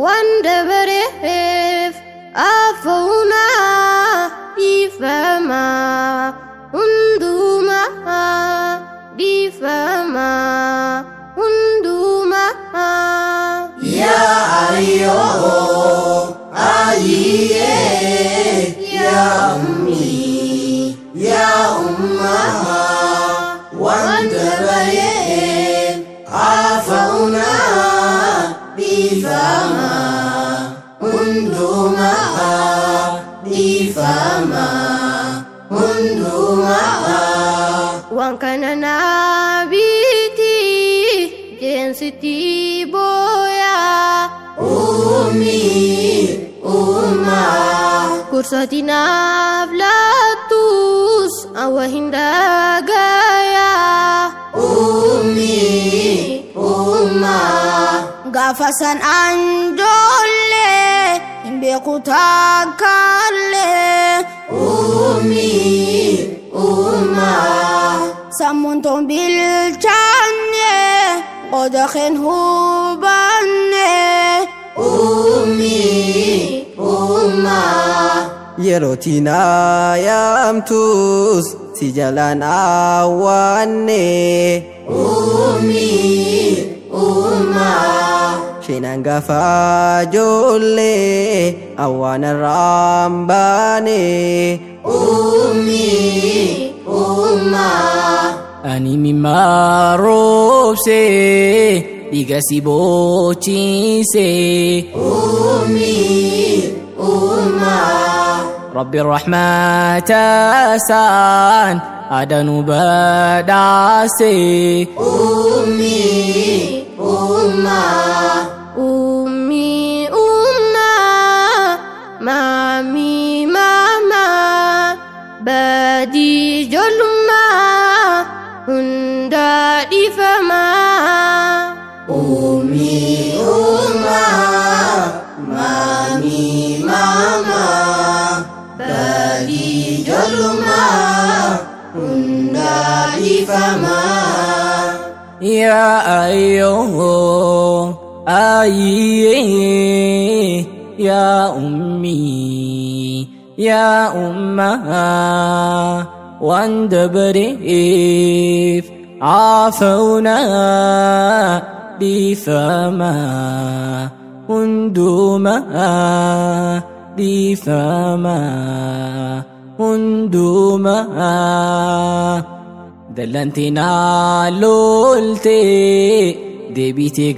Waan dabareef afaunaa dhiifamaa hundumaa dhiifamaa hundumaa. Yaa ayyoo ayyee yaa ummii yaa ummaa waan dabareef afaunaa dhiifamaa hundumaa dhiifamaa hundumaa. Waan kana naa biti jeensitti booyaa. Ummii ummaa. Gorsaati naaf laattus awwa hin dhagayaa. Ummii ummaa. Gaafa san anjoollee hin beeku takkaallee. Ummii ummaa. Sammuun toon bilchaanne qooda keen hubanne. Ummii ummaa. Yerootti naa yaamtus si jalaan awwaanne. Ummii ummaa. Sheenaan gaafa ijoollee awwaanarraa hin baane. Ummii ummaa. Ani mimmaa roobsee dhiiga si boochiisee. Ummii ummaa. Rabbi rahmata isaan adanuu badhaasee. Ummii ummaa. Ummii ummaa maamii maamaa badii ijoollummaa hundaa dhiifamaa. Ummii ummaa maamii maamaa badii ijoollummaa hundaa dhiifamaa. Yaa ayyoo ayyee yaa ummii yaa ummaa waan dabareef afaunaa dhiifamaa hundumaa dhiifamaa hundumaa. Dallantinaa loltee deebitee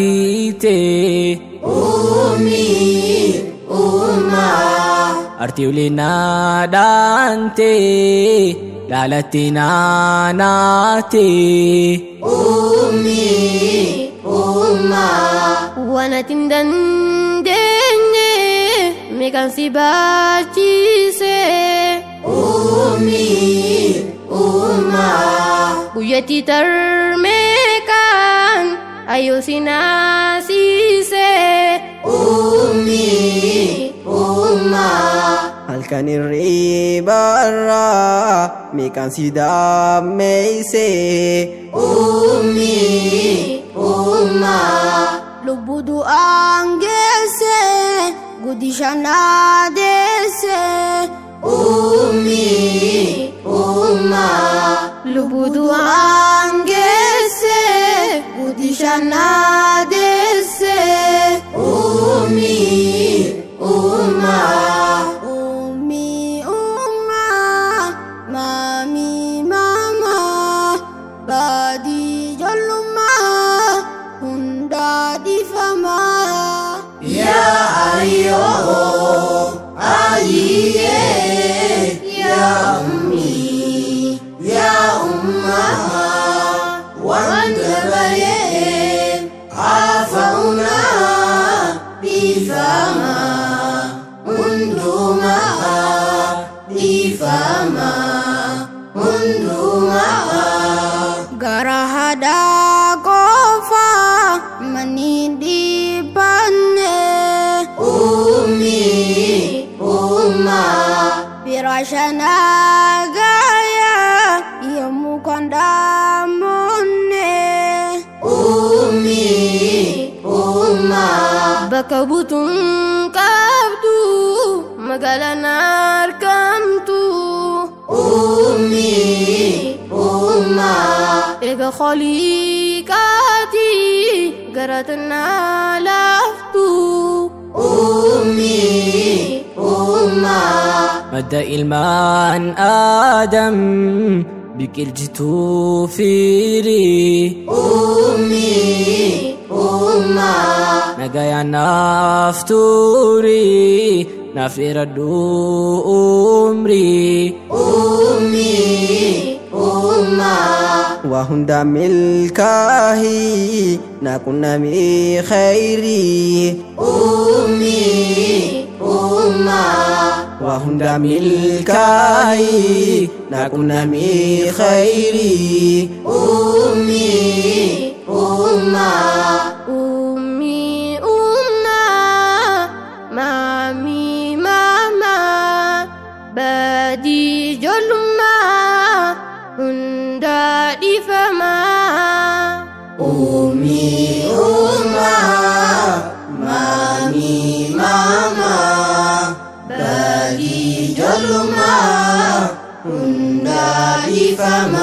gaadditee. Ummii ummaa. Artii ulee naa dhaantee laalattee naa naatee. Ummii ummaa. Waan ati hin dandeenye meeqaan si baachise. Ummii ummaa. Guyyatti tarmeeqaan ayyoo si naasise. Ummii ummaa. Halkan hirribarraa meeqaan si daammeeyse. Ummii ummaa. Lubbuu du'aan geesse guddisha naa deesse. Ummii ummaa. Lubbuu du'aan geesse guddisha naa deesse. Ummii ummaa. Ummii ummaa maamii maamaa badii ijoollummaa hundaa dhiifamaa. Yaa ayyoo ayyee yaa ummii yaa ummaa waan dabareef afaunaa dhiifamaa hundumaa dhiifamaa hundumaa. Gara haadhaa qofa manni dhibbanne. Ummii ummaa. Bira shanaa gayaa yommuu kan dhaamonne. Ummii ummaa. Bakka butuun qabdu magaalaan argamtu. Ummi ummaa. Eega kholiqaati gara tannaa laaftu. Ummi ummaa. Madda ilmaan Aadam biqilchituu firii. Ummi ummaa. Nagayaan naaf turii naaf dheeradhu umrii. Ummi ummaa. Waa hunda milkaahii na qunnamii khayrii. Ummi ummaa. Waa hunda milkaahii na qunnamii khayrii. Ummi ummaa. Ummi ummaa maami maamaa badii ijoollummaa hunda dhiifamaa. Ummi ummaa maami maamaa badii ijoollummaa hunda dhiifamaa.